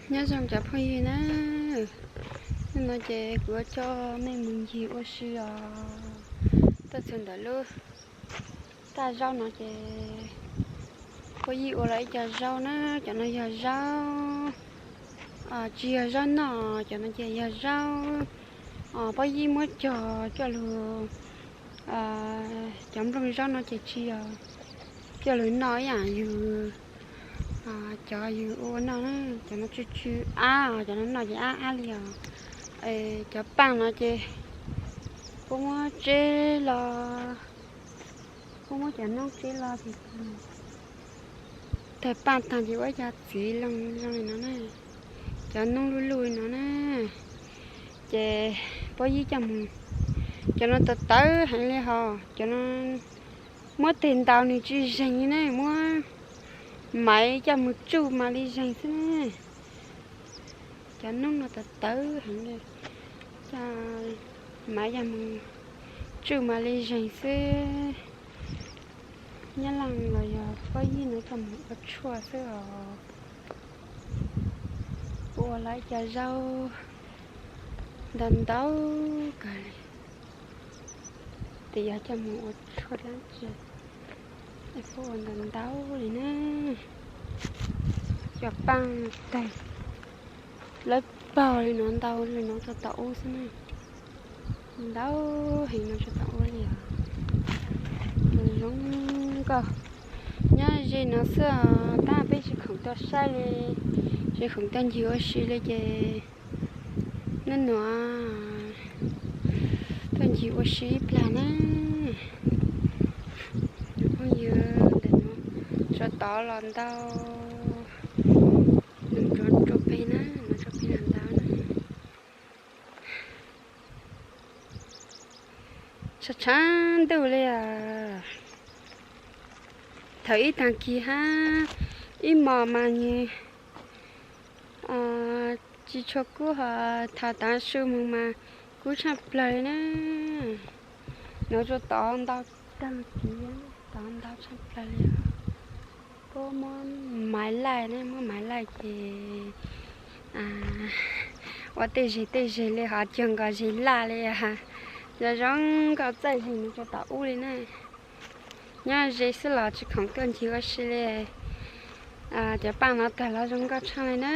Nyob zoo cov phooj ywg na, hnub no ces kuv yuav coj nej mus ncig ua si os. Tuaj txog ntawm lub kaj zaub no ces Phob Yij ua los ib co zaub na, cov no yog zaub, tsis yog zaub noj, cov no ces yog zaub Phob Yij muab cog coj lug, cov nplooj zaub no ces tsis yog coj lug noj ib yam yus, cov yus ua noj na, cov no tsw tsw ab, cov no noj ces ab ab li os. Cov paaj no ces puab muab tseb los, puab muab cov noob tseb los ces tawg paaj taag ces ua ib co txiv loo zoo li no na, cov noob luj luj li no na. Ces Phob Yij coj mus, cov no tawv tawv heev li hos, cov no muab teg ntaus nws tsis zeeg li na, muab maiv coj mus tsuj mas li zeeg xwb na. Cov noob no tawv tawv heev li, coj maiv coj mus tsuj mas li zeeg xwb. Nyab Laaj los yog Phob Yij no coj mus ua tshuaj xwb os. Puab ua lawm ib co zaub ntau ntau kawg li, tes yog coj mus ua tshuaj dlaab tsi, puab ua ntau ntau li na. Cov paaj tawg lawv paug li no ntau li no rau tom ub xwb na. Ntau heev no rau tom ub li os. Zoo nkauj. Nyob ze no xwb os, tab peb tsis khoom tuaj saib li, tsis khoom tuaj ncig ua si li ces nub nua tuaj ncig ua si ib plag na. Phooj ywg, ntawm no tsuas tod los ntau, nws tsuas tsuas peg na, nws tsuas peg los ntau na. Tshav tshav ntuj li os. Thaum ib taag kis hab ib mos mas nws tsis tshua kub, ho thaum tav su moog mas kub tshaaj plawg li na. Nov tsuas tod ntau taag kis, tod ntau tshaaj plawg li os. Puab muab maiv laij na, muab maiv laij ces ua tej zeg tej zeg li hov, cuag nkaus zeg laj li. Zoo zoo nkauj txaij zeg nov rau tom ub li na. Nyob ze xwb los tsis khoom tuaj ncig ua si li. Cov paaj no tawg los zoo nkauj tshaaj li na.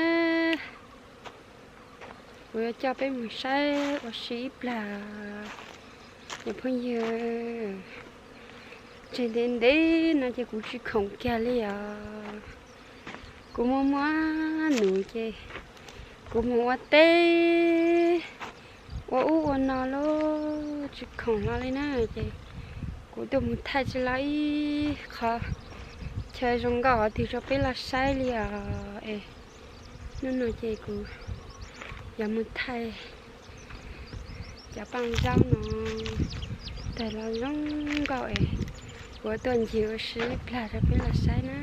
Kuv yuav coj peb mus saib ua si ib plag, cov phooj ywg. Tseg ntev ntev no ces kuv tsis khoom kiag li os. Kuv muaj muaj num ces kuv moog ua teb, ua ub ua no lawm tsis khoom hlo li na, ces kuv tuaj mus thaij tsi lawm ib qho chaw zoo nkauj qhov twg rau peb los saib li os. Es nub no ces kuv yuav mus thaij cov paaj zaub no tawg los zoo nkauj es kuv tuaj ncig ua si ib plag rau peb los saib na.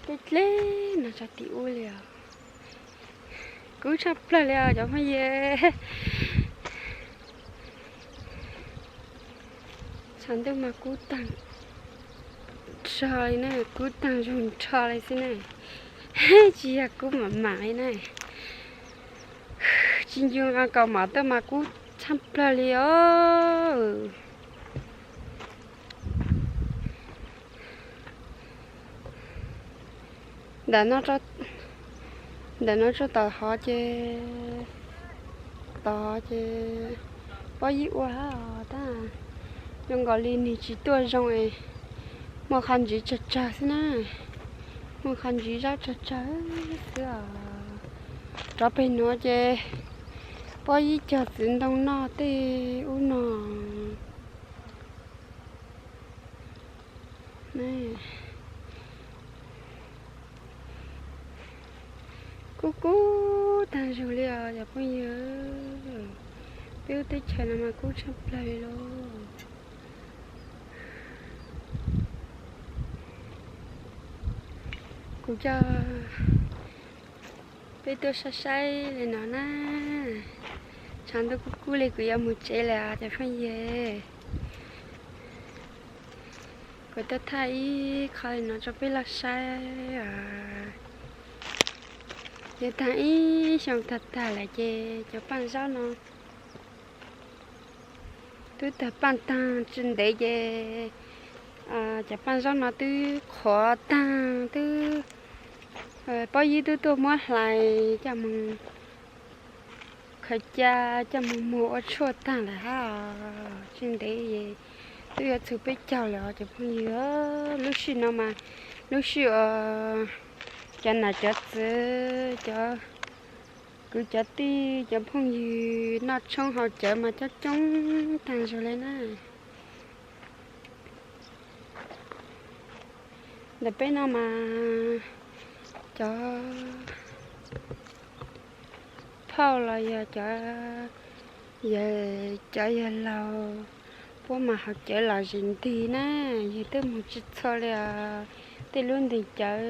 Dleb dleb no rau tim ub li os. Kub tshaaj plawg li os cov phooj ywg. Tshav ntuj mas kub taag nrho li na, kub taag zug nrho li xwb na. Tsis yog kub mam mam li na. Tsis ncu nqa kaus mom tuaj mas kub tshaaj plawg li os. Ntawm no, ntawm no tsuas tom hov ces, tom hov ces pob yib ua hab os tab zoo nkaus li nws tsis tuaj zoo es muaj qhov ntsis tsawg tsawg xwb na, muaj qhov ntsis zaub tsawg tsawg xwb os. Rov peg nuav ces pob yib cog txiv ntoo noj tej ub no. Kub kub taag zug li os cov phooj ywg. Peb lub teb chaws no mas kub tshaaj plawg li lauj. Kuv coj peb tuaj saib saib li no na. Tshav ntuj kub kub li kuv yuav mus tsev lawm os cov phooj ywg. Kuv tuaj thaij ib qho li no rau peb los saib os. Yuav tag ib xyoo tag tag lawm ces cov paaj zaub no twb tawg paaj taag tsi ntev ces cov paaj zaub no twb qhuav taag twb, pob yib twb tuaj muab hlais coj moog khaws ca coj moog muag ua tshuaj taag lawm hab. Tsi ntev twb yuav txug peb caug lawm os cov phooj ywg. Lub sij no mas lub sij uas cov nam cov txwv, cov kwv cov tij, cov phooj ywg noj tshoob haus cawv mas coob coob taag zug le na. Ntawm peb no mas cov phauj los yog cov, yog cov yawg laug puab mas haus cawv los zis ntig na, yawg twb moog tsi txhua le os. Tej lub nteeg cawv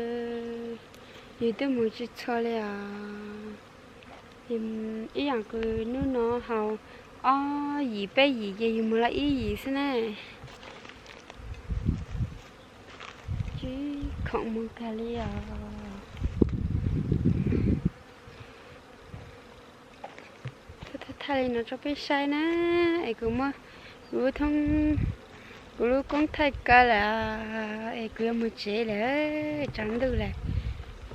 yawg twb moog tsi txhua le os. Ib yaam kws nub no haus ob yim peb yim ces yug moog lug ib yim xwb na. Tsi khoom moog kag li os. Thaij li no rua peb saib na, es kuv muab kuv lub thoob, kuv lub koob thaij kaw lawm es kuv yuav moog tsev lawm. Tshav ntuj lawm,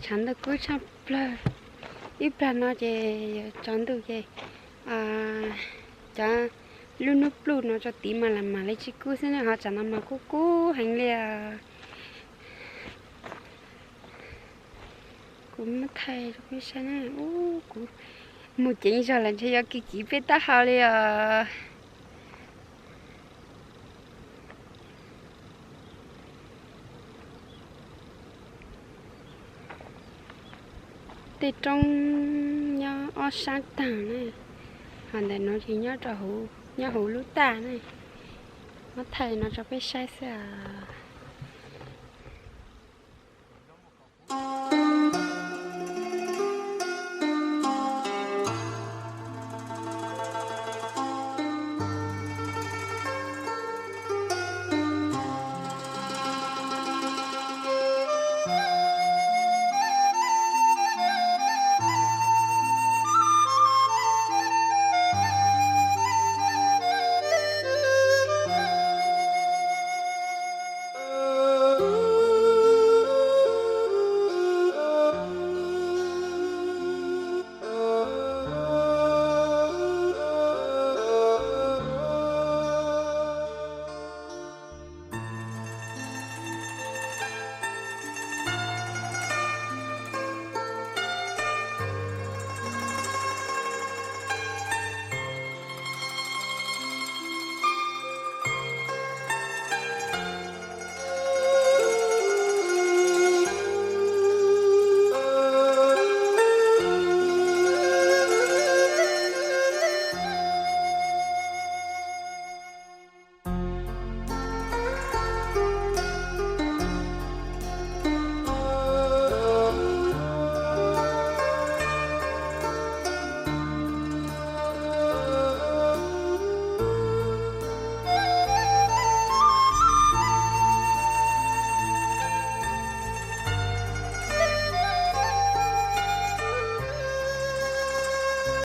tshav ntuj kub tshaaj plawg. Ib plag no ces yuav tsaus ntuj ces cov lub nub pluj no rua tid mas lam mam le tsi kub xwb na, ho tsam no mas kub kub heev li os. Kuv muab thaij rua peb saib na, kuv moog ceev zog lawm ntshe yuav kis kiv peb taub hau li os. Tej roob nyob ob saab taag na, ho ntawm no ces nyob rua, nyob huv lub taj na. Muab thaij no rua peb saib xwb os.